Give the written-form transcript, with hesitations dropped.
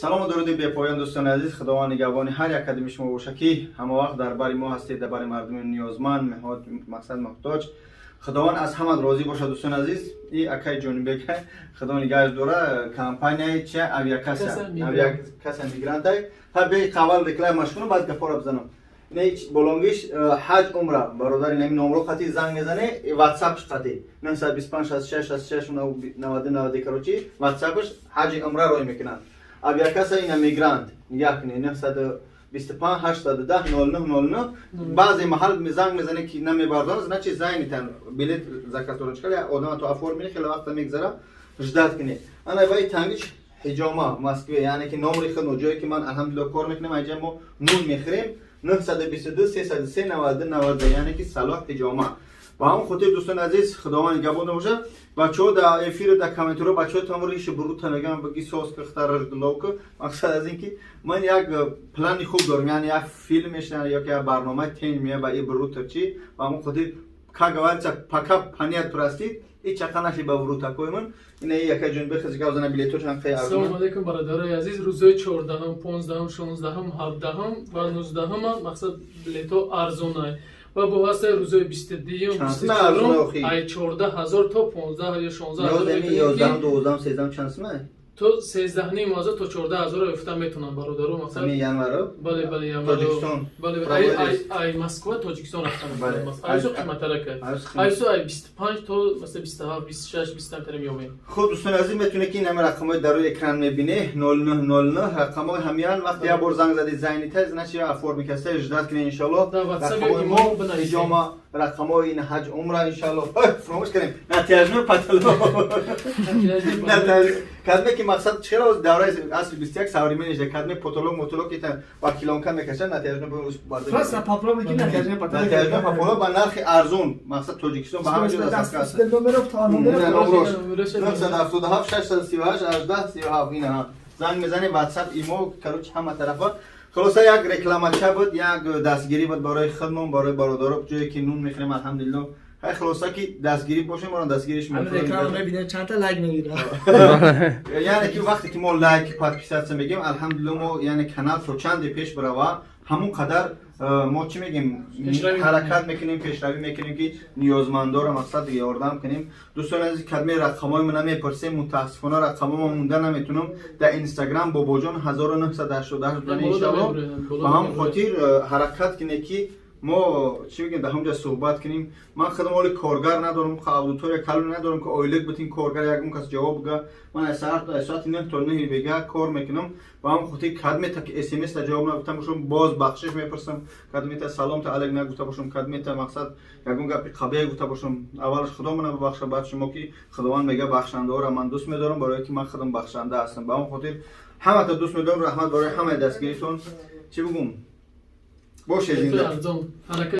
Салому дуруди бепоён, дӯстони азиз. Худованд нигаҳбони ҳар як қадами шумо боша, ки ҳама вақт дар бари мо ҳастед, дар бари мардуми ниёзманд, мақсад муҳтоҷ. Худованд аз ҳамат розӣ бошад, дӯстони азиз. И акаи Ҷонибек, Худо нигаҳаш дора, компанияи чи, авиакасса, авиакасса мигрантай. Ҳа, бе қавал рекламаш кунам, баъд гапора бизанам. Болонгиш ҳаҷ, умра, бародари, нами номро қати занг мезане, ватсапш қати 925 66 66 90 90. Короче, ватсапш ҳаҷи умра рой мекунанд. Авиакасса ина мигрант, нигаҳ кунед, 925 810 09 09. Баъзе маҳал занг мезане, ки намебардоранд, значит, занятан, билет заказ доранд. Чикал одама то оформили, хеле вақта мегзара, ждать кунед. Ана вай тангиш ҳиҷома Москве, яъне ки номри хидмо, ҷое ки ман, алҳамдулилла, кор мекунам, айҷа мо нун мехӯрем, 922 303 92 90, яъне ки Салоҳ ҳиҷома. Ба ҳамон хотир, дӯстони азиз, Худованд нигаҳбон бошад. Бачаҳо дар эфиру дар комментариҳо, бачаҳо там риши бурута мегӯям, баги соска хтаражгуловка. Мақсад аз ин ки ман як плани хуб дорам, яъне як филм мешавад ё ки як барномаи тен мея ба и бурута чи. Ба ҳамон хотир, как говорится, пока понять простит и чақа наши ба вурутакои ман. Ина яка ҷонибе хизика зана, билето чанд хеле арзон. Ассалому алайкум, бародарои азиз. Рӯзҳои 14-ҳам, 15-ҳам, 16-ҳам, 17-ҳам ва 19-ҳам, мақсад, билето арзонай ва бо ҳастаи рӯзҳои 22-юм, 24-ум, ай 14 000 то 15 ё 16 ҳазор. 11-ум, 12-ум, 13-ум чанд сумай? То 13,5 ҳазор то 14 ҳазор ёфта метавонам, бародаро, мақсад. Январо? Бале, январо. Тоҷикистон? Бале, ай Москва Тоҷикистон рафтан. Айсу қиматтарак, айсу ай 25 то масалан 27, 26, 27 тарим ёбем. Хуб, дӯстони азиз, метавонед, ки ин ҳами рақамҳои дар рӯи экран мебинед, 0909 рақамҳои ҳамиян. Вақте як бор занг задед, занята, значит, оформи каста, ждать кунед, иншаллоҳ. Рақамҳои мо ҳиҷома, рақамҳои ин ҳаҷ, умра, иншаллоҳ. Фаромӯш кардем, натяжной потолок кадме ки мақсад чера давраи асри 21 современный кадме потолок мотолок ки ба килонка мекашад, натяжной. Просто попробуй ки натяжной потолок. Натяжной потолок ба нархи арзон, мақсад, Тоҷикистон ба ҳама ҷо дастраска аст. Номеров та номеров. 977 638 18 37. Ина занг мезанем, WhatsApp, имо, короче, ҳама тарафа. Хулоса, як рекламача буд, як дастгирӣ буд барои худмон, барои бародаро, ҷое ки нун мехӯрем, алҳамдулилло. Хай, хулоса, ки дастгирӣ бошем, моро дастгириш. Реклама мебинем, чандта лайк мегирад. Яъне ки вақте ки мо лайк, подписаться мегем, алҳамдулилло, мо, яъне канал то чанде пеш бирава, ҳамон қадар мо чӣ мегем, ҳаракат мекунем, пешравӣ мекунем, ки ниёзмандоро, мақсад, ёрдам кунем. Дӯстони азиз, кадме рақамҳои мо намепурсем, мутаассифона рақамҳо монда наметунам. Дар Инстаграм бобоҷон 1988 будан, иншалло. Ба ҳамон хотир ҳаракат кунед, ки мо чӣ бигем, дар ҳамҷа суҳбат кунем. Ман худам оли коргар надорам, аудитория калони надорам, ки ойлик бутин коргар, ягон кас ҷавоб бига. Ман аз соати 9 то 9 бега кор мекунам. Ба ҳамон хотир кадмета ки смс-та ҷавоб нагуфта бошам, боз бахшиш мепурсам. Кадмета саломта алек нагуфта бошам, кадмета, мақсад, ягон гапи қабеҳ гуфта бошам, аввалаш Худо мана бибахша, баъд шумо, ки Худованд мега: «Бахшандаора ман дӯст медорам», барое ки ман худам бахшанда ҳастам. Ба ҳамон хотир ҳамата дӯст медорам. Раҳмат барои ҳамаи дастгиритон. Чӣ бигум, боше, зинда.